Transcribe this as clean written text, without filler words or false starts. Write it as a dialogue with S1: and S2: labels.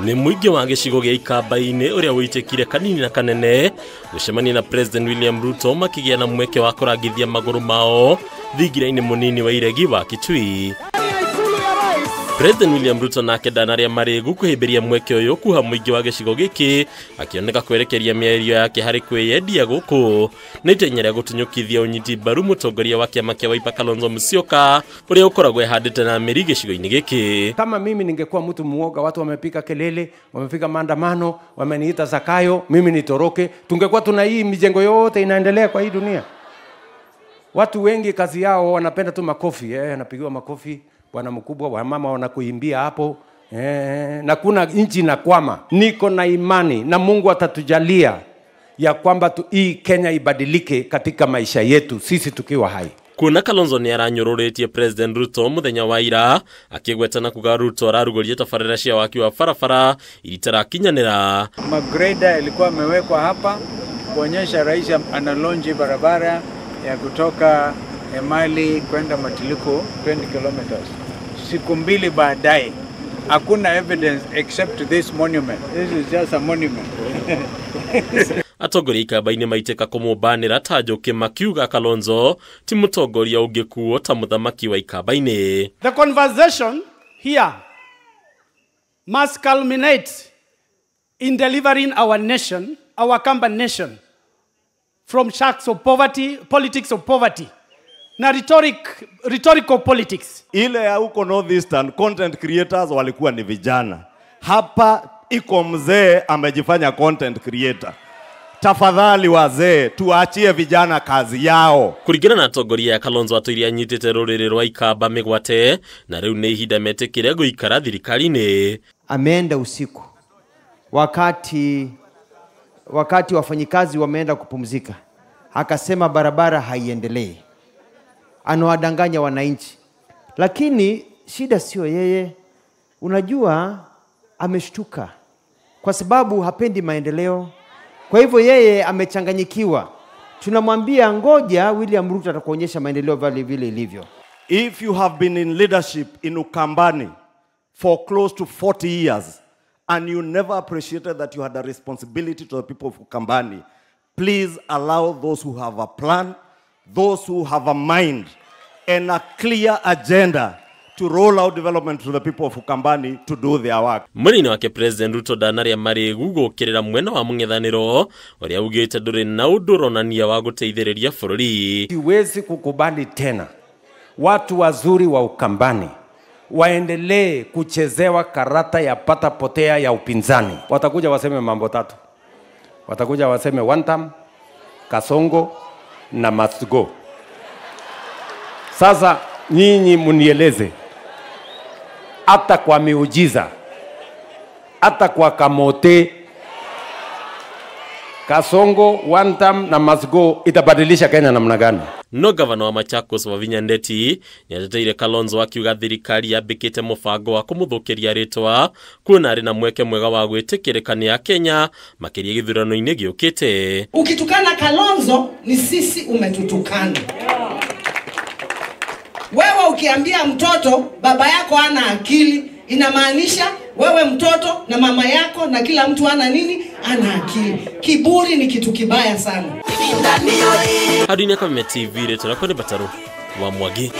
S1: Ni muingi wa gĩcigo gĩa Ikamba-inĩ ũrĩa wĩitĩkire kanini na kanene gũcemania na President William Ruto makĩgĩa na mweke wa kũrangithia magũrũ mao thingira-inĩ mũnini wa iregi wa Kitui. President William Ruto nake ndanarĩa marĩgu kũhĩmbĩria mweke ũyũ kuha mũingĩ wa gĩcigo gĩkĩ akĩoneka kwerekeria mĩario yake harĩ kwĩyendia gũkũ nĩ itenya rĩa gũtunyũkithia ũnyiti mbaru mũtongoria wa kĩama kĩa Wiper Kalonzo Musyoka ũrĩa ũkoragwo ehandĩte na mĩri gĩcigo-inĩ gĩkĩ.
S2: Kama mimi ningekuwa mtu muoga, watu wamepiga kelele, wamepiga maandamano, wameniita Zakayo, mimi nitoroke, tungekuwa tuna hii mijengo yote inaendelea kwa hii dunia. Watu wengi kazi yao wanapenda tu makofi, anapigiwa makofi, bwana mkubwa, wamama wanakuimbia hapo, na kuna nchi inakwama. Niko na imani na Mungu atatujalia ya kwamba hii Kenya ibadilike katika maisha yetu sisi tukiwa hai.
S1: Kuona Kalonzo ni aranyũrũrĩtie President Ruto mũthenya wa ira akĩgweta na kuga Ruto ararugũria tabarĩra cia waki wa barabara itarakinyanĩra.
S3: Magreda ilikuwa amewekwa hapa kuonyesha rais analonji barabara ya kutoka Emali kwenda Matiliko 20 kilometers. Siku mbili baadaye hakuna evidence except this monument. This is just a monument.
S1: Atongoria Ikamba-inĩ maitĩka kũmũmbanĩra ta njũkĩ makiuga Kalonzo ti mũtongoria ũngĩkuo ta mũthamaki wa Ikamba-inĩ.
S4: The conversation here must culminate in delivering our nation, our Kamba nation, from sharks of poverty, politics of poverty, na rhetorical politics.
S5: Ile ya huko Northeastern content creators walikuwa ni vijana. Hapa iko mzee amejifanya content creator. Tafadhali wazee, tuachie vijana kazi yao.
S1: Kuringana na atongoria ya Kalonzo atũiria anyitĩte rũrĩrĩ rwa Ikamba mĩgwate na rĩu nĩ ihinda metĩkĩre gũikara thirikari-inĩ.
S6: Ameenda usiku wakati wafanyikazi wameenda kupumzika, akasema barabara haiendelei. Anawadanganya wananchi. Lakini shida sio yeye. Unajua ameshtuka kwa sababu hapendi maendeleo. Kwa hivyo yeye amechanganyikiwa. Tunamwambia ngoja William Ruto atakuonyesha maendeleo vile vile ilivyo.
S5: If you have been in leadership in Ukambani for close to 40 years and you never appreciated that you had a responsibility to the people of Ukambani, please allow those who have a plan, those who have a mind and a clear agenda to roll out development to the people of Ukambani to do their work.
S1: Mwena wake President Ruto ndanarĩa marĩgu gũkĩrĩra mwena wa mũng'ethanĩro ũrĩa ugĩte ndũrĩ na ũndũ ũronania wa gũteithĩrĩria bũrũri.
S2: Siwezi kukubali tena watu wazuri wa Ukambani waendelee kuchezewa karata ya pata potea ya upinzani. Watakuja waseme mambo tatu. Watakuja waseme one term, Kasongo na must go. Sasa nyinyi munieleze, hata kwa miujiza, hata kwa kamote, Kasongo, one term na must go itabadilisha Kenya namna gani?
S1: No gavana wa Machakos Wavinya Ndeti nĩateteire Kalonzo akiuga thirikari yambĩkĩte mũbango wa kũmũthũkĩria rĩtwa kuona arĩ na mweke mwega wa gwĩtĩkĩrĩka nĩ Akenya makĩria gĩthurano-inĩ gĩũkĩte.
S7: Ukitukana Kalonzo ni sisi umetutukana. Wewe ukiambia mtoto baba yako hana akili, inamaanisha wewe mtoto na mama yako na kila mtu ana nini? Ana akili. Kiburi ni kitu kibaya sana.
S1: Hadi ni kama TV letu na kwa ni Bataru wa Mwagi.